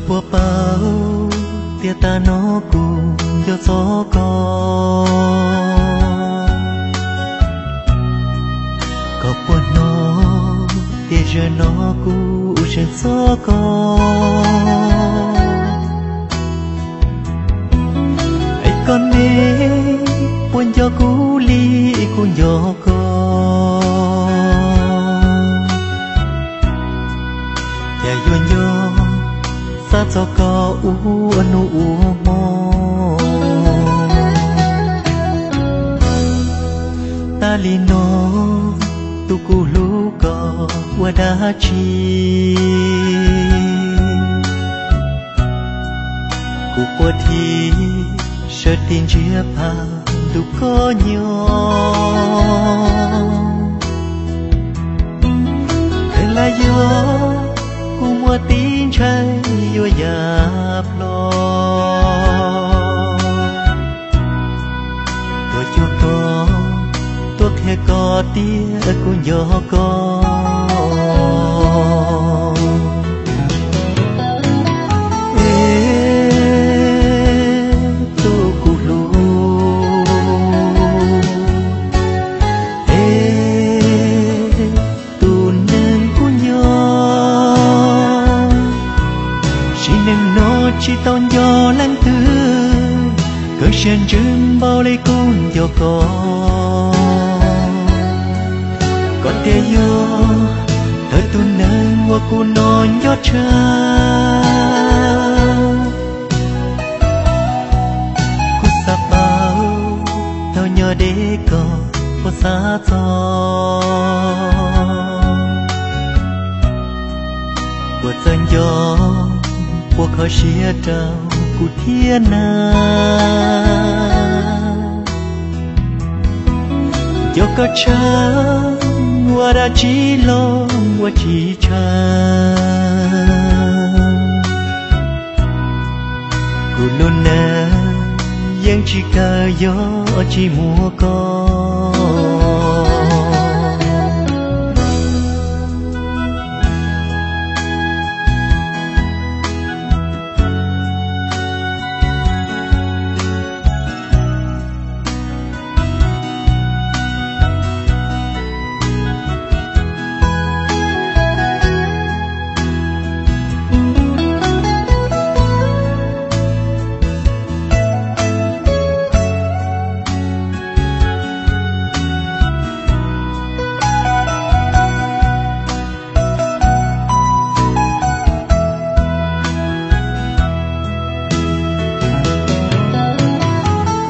Puas paub tias tag no kuv yuav txog koj, koj puas hnov tias zaum no kuv seem txog koj. Es koj ne, puas nco kuv li kuv nco koj? Cas yuav nco xav txog koj ua hnub ua hmo. Tas li no tus kuv hlub koj ua dab tsi? Kuv quaj thiab sawv tis ntsiag pab ntuj koj nyob. Qhia los yog kuv muaj tib ntshai yuav ya plho. Tuaj cuag koj, tuaj qhia koj tias kuv nco koj. Es tus kuv hlub, es tus neeg kuv nco, sim neej no tsis tau nco leej twg, koj siab ntsws npaum li kuv nco koj. Koj tias yog thawj tus neeg uas kuv hnov nco tshaj. Kuv xav paub thaum nyob deb koj puas xav txog, puas txawj nco, puas kho siab rau kuv thiab na. Nco koj tshaj ua dab tsi los ua tsis tshaj. Kuv lub neej yeej tsis kawg yog tsis muaj koj.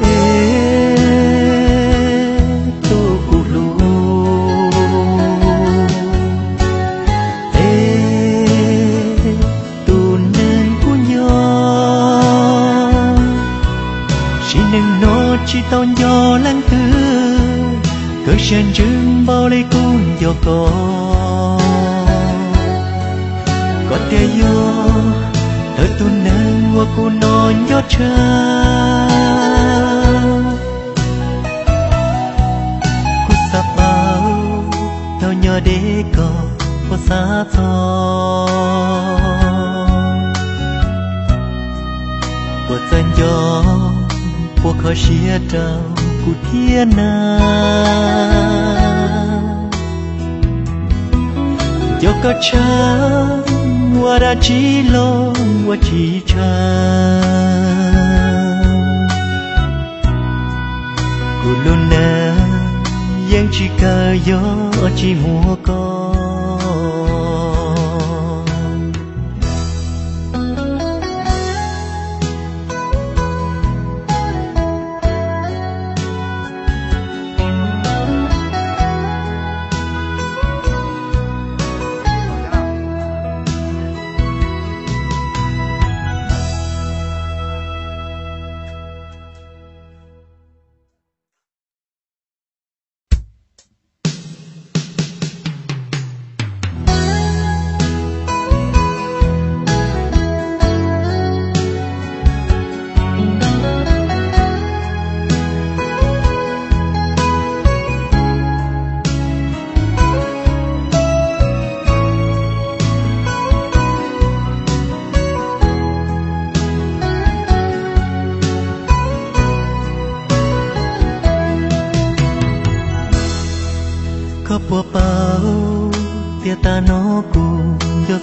Es tus kuv hlub, es tus neeg kuv nco, sim neej no tsis tau nco leej twg, koj siab ntsws npaum li kuv nco koj. Koj tias yog thawj tus neeg uas kuv hnov nco tshaj. Kuv xav paub thaum nyob deb koj puas xav txog, puas txawj nco, puas kho siab rau kuv thiab na. Nco koj tshaj ua dab tsi los ua tsis tshaj. Kuv lub neej yeej tsis kawg yog tsis muaj koj.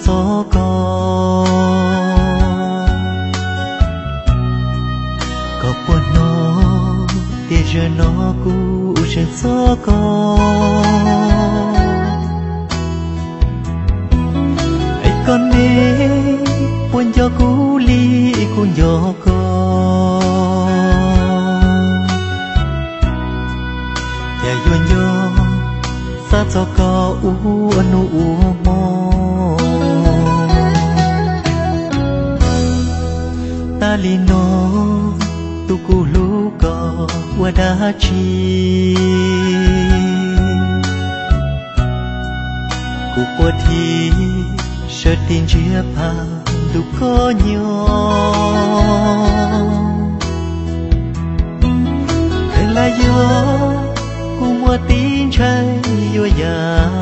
txog koj, koj puas hnov tias zaum no kuv tseem txog koj. Es koj ne, puas nco kuv li kuv nco koj? Cas yuav nco xav txog koj ua hnub ua hmo. Tas li no, tus kuv hlub koj ua dab tsi? Kuv quaj thiab sawv tib ntsiav phaj ntu koj nyob. Es lawv yog kuv muaj tib ntshai yuav yam